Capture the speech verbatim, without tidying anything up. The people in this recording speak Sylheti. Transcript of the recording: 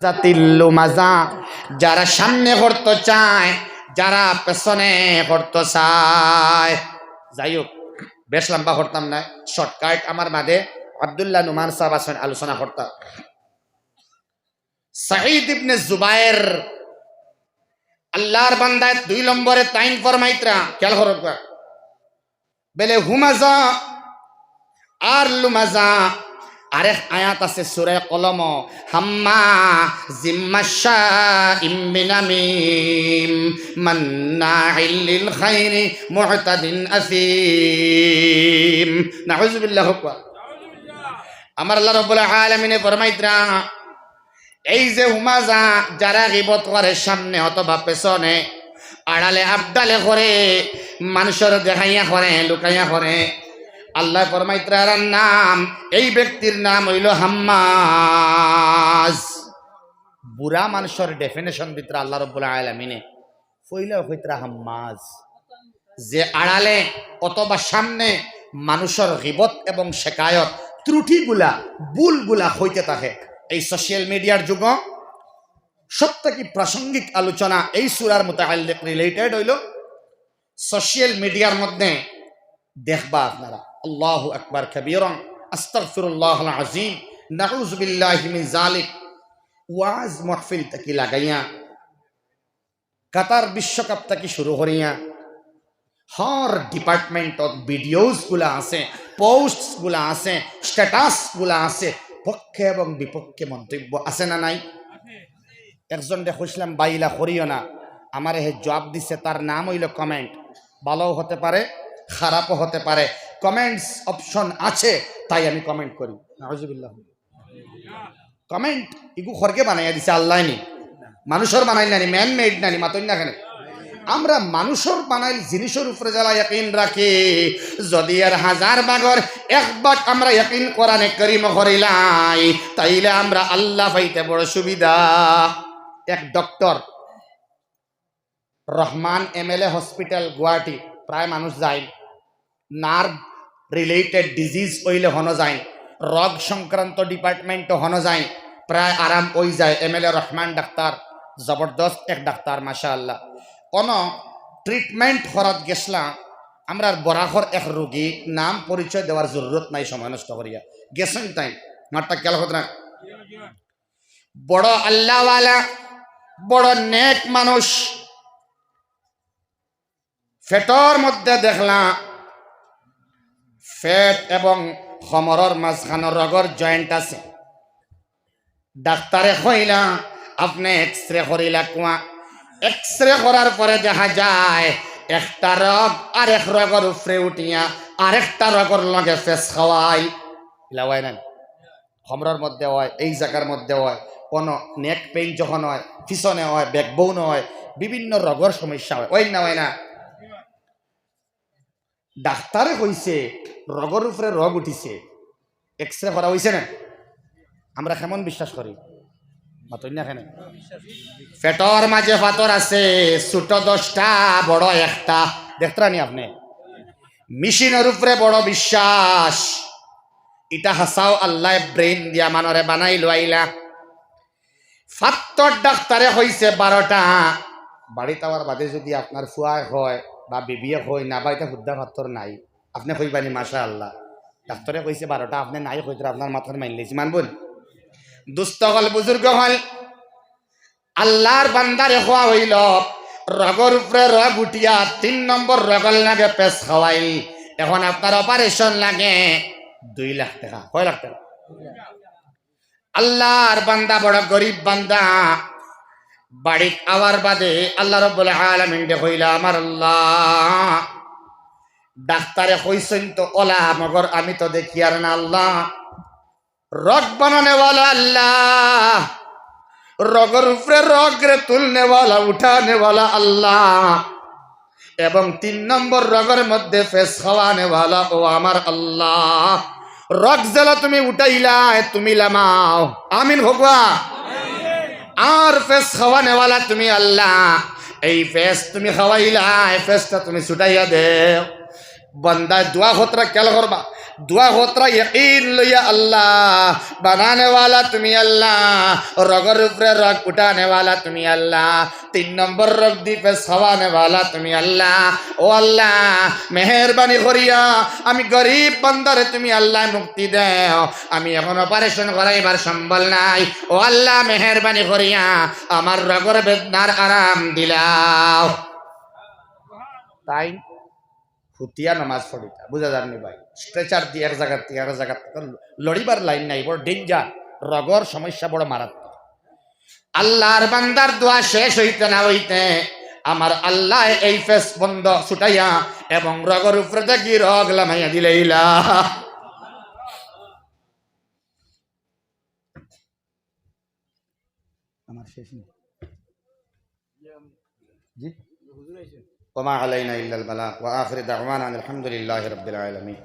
জাতিল লুমাজা, যারা সামনে করতো চায়, যারা পেছনে করতো চায়। যাই হোক, বেশ লম্বা করতাম না, শর্টকাট। আমার মাঝে আব্দুল্লাহ নুমান সাহেব আছেন, আলোচনা করতা। সাঈদ ইবনে জুবায়ের, আল্লাহর বান্দায় দুই নম্বরে তাইন ফরমাইতরা, খেয়াল করো একবার। বেলে হুমাজা আর লুমাজা। আরেক আয়াত আছে সূরা কলম, হাম্মা জিম্মাশা ইম্বিনামিম মান্নাইল লিল খাইরি মুতাদিন আসিম। নাউজুবিল্লাহ। আমার আল্লাহ রাব্বুল আলামিনে ফরমাইতরা, এই যে হুমাজা, যারা গিবত করে সামনে অথবা পেছনে, আড়ালে আবডালে করে, মানুষর দেখাইয়া করে, লুকাইয়া করে, আল্লাহ ফরমাইতরা এরার নাম, এই ব্যক্তির নাম অইলো হাম্মাজ। বুরা মানুষর ডেফিনেশন ভিতরে আল্লাহ রাব্বুল আলামিনে পয়লা কইতরা হাম্মাজ, যে আড়ালে অথবা সামনে মানুষর গিবত এবং শেকায়ত, ত্রুটিগুলা, ভুলগুলা কইতে থাকে। এই সোশ্যাল মিডিয়ার যুগ, সব থাকি প্রাসঙ্গিক আলোচনা এই সূরার মুতাআল্লিক, রিলেটেড অইলো সোশ্যাল মিডিয়ার মধ্যে। দেখবা আপনারা, আল্লাহু আকবার কাবীরা, আস্তাগফিরুল্লাহাল আযীম, নাউযুবিল্লাহি মিন যালিক। ওয়াজ মাহফিল থাকি লাগাইয়া, কাতার বিশ্বকাপ থাকি শুরু করিয়া হর ডিপার্টমেন্টত ভিডিওস গুলা আছে, পোস্টস গুলা আছে, স্ট্যাটাস গুলা আছে, পক্ষে এবং বিপক্ষে মন্তব্য আছে না নাই? একজনরে কইছিলাম, "ভাই, ইলা করিও না।" আমারে হে জবাব দিছে, তার নাম অইলো কমেন্ট। ভালোও হতে পারে, খারাপও হতে পারে, কমেন্টস অপশন আছে, তাই আমি কমেন্ট করি। নাউজুবিল্লাহ। কমেন্ট ইগু খরগে বানাইয়া দিছে আল্লায় নি? মানুষর বানাইল না নি? ম্যান মেড না নি? মাতইন না কেনে? আমরা মানুষর বানাইল জিনিসর উপরে যারা ইয়াকিন রাখি, যদি এর হাজার ভাগর এক ভাগ আমরা ইয়াকিন কোরআনে করিম করিলাই, তাইলে আমরা আল্লাহ পাইতে বড় সুবিধা। এক ডক্টর রহমান এমএলএ হসপিটাল গুয়াহাটি, প্রায় মানুষ যায়। নার্ভ রিলেটেড ডিজিজ অইলে হনো যায়, রোগ সংক্রান্ত ডিপার্টমেন্টও হনো যায়, প্রায় আরাম অই যায়। এমএলএ রহমান ডাক্তার, জবরদস্ত এক ডাক্তার, মাশাআল্লাহ। অনো ট্রিটমেন্ট করাত গেছলা আমরার বরাকর এক রোগী, নাম পরিচয় দেওয়ার জরুরত নাই সময় নষ্ট করিয়া। গেছইন তাইন, মাতটা খেয়াল কররা। বড় আল্লাহওয়ালা, বড় নেক মানুষ। পেটর মধ্যে দেখলা, পেট এবং কোমরর মাঝখানো রগর জয়েন্ট আছে। ডাক্তারে কইলা, "আপনে এক্সরে করিলা কুয়া।" এক্সরে করার পরে দেখা যায় একটা রগ আরেক রগর উপরে উঠিয়া আরেকটা রগর লগে ফেস খাওয়াইল। ইলা অয় না? কোমরর মধ্যে অয়, এই জাগার মধ্যে অয়, কোনো নেক পেইন যখন অয়, পিছনে অয়, ব্যাকবোন অয়, বিভিন্ন রগর সমস্যা অয়, অয় না, অয় না? ডাক্তারে কইছে, রগর উপরে রগ উঠিছে, এক্সরে করা অইছে না? আমরা কেমন বিশ্বাস করি? মাতইন না কেনে? পেটর মাঝে পাথর আছে, ছোট দশটা, বড় একটা। দেখতরা নি আপনে? মেশিনর উপরে বড় বিশ্বাস। ইটা হাছাউ আল্লায় ব্রেইন দিয়া মানষরে বানাইল আইলা। পাত্তর ডাক্তারে কইছে বারোটা। বাড়িত আওয়ার বাদে যদি আপনার ফুয়ায় কয় বা বিবিয়ে কয়, "না বা, ইটা হুদ্দা পাত্তর নায়", আপনে কইবা নি, "মাশাআল্লাহ, ডাক্তারে কইছে বারোটা, আপনে নায় কইতরা, আপনার মাথাত মাইর লাইছি", মানবো নি? দুস্ত অকল, বুজুর্গ অকল, আল্লার বান্দারে কওয়া অইলো, রগর উপরে রগ উঠিয়া তিন নম্বর রগর লগে ফেস খাওয়াইল। এখন আপনার অপারেশন লাগে দুই লাখ টেকা। কয় লাখ টেকা? আল্লার বান্দা বড় গরিব বান্দা। বাড়িত আওয়ার বাদে আল্লা রাব্বুল আলামিনরে কইলা, "আমার আল্লাহ, ডাক্তারে কইছইন তো অলা, মগর আমি তো দেখিয়ার না আল্লাহ।" রগ বানানেওয়ালা আল্লাহ, রগর উপরে রগরে তুলনেওয়ালা, উঠানেওয়ালা আল্লাহ, এবং তিন নম্বর রগর মধ্যে ফেস খাওয়ানেওয়ালা ও আমার আল্লাহ। রগ যেলা তুমি উঠাইলায়, তুমি লামাও। আমিন কউক্কা। আর ফেস খাওয়ানেওয়ালা তুমি আল্লাহ, এই ফেস তুমি খাওয়াইলায়, ফেসটা তুমি ছুটাইয়া দেও। বান্দায় দোয়া করতরা খেয়াল করবা, দোয়া করতরা ইয়াকিন লইয়া, আল্লাহ বানানেওয়ালা তুমি আল্লাহ, রগর উপরে রগ উঠানেওয়ালা তুমি আল্লাহ, তিন নম্বর রগ দি পেশ খাওয়ানেওয়ালা তুমি আল্লাহ। ও আল্লাহ, মেহেরবানি করিয়া আমি গরিব বান্দারে তুমি আল্লাহ মুক্তি দেও। আমি এখন অপারেশন করাইবার সম্বল নাই। ও আল্লাহ, মেহেরবানি করিয়া আমার রগর বেদনার আরাম দিলাও। তাইন হুতিয়া নমাজ পড়িতা, বুঝা যার নি ভাই? স্ট্রেচার দি এক জাগাত থাকি আরেক জাগাত, লড়িবার লাইন নাই, বড় ডেঞ্জার, রগর সমস্যা বড় মারাত্মক। আল্লাহর বান্দার দোয়া শেষ অইতে না অইতে আমার আল্লায় এই পেশ বন্ধ ছুটাইয়া এবং রগর উপরে থাকি রগ লামাইয়া দিলাইলা। আমার শেষ নেই। জি? وما علينا إلا البلاغ، وآخر دعوانا أن الحمد لله رب العالمين.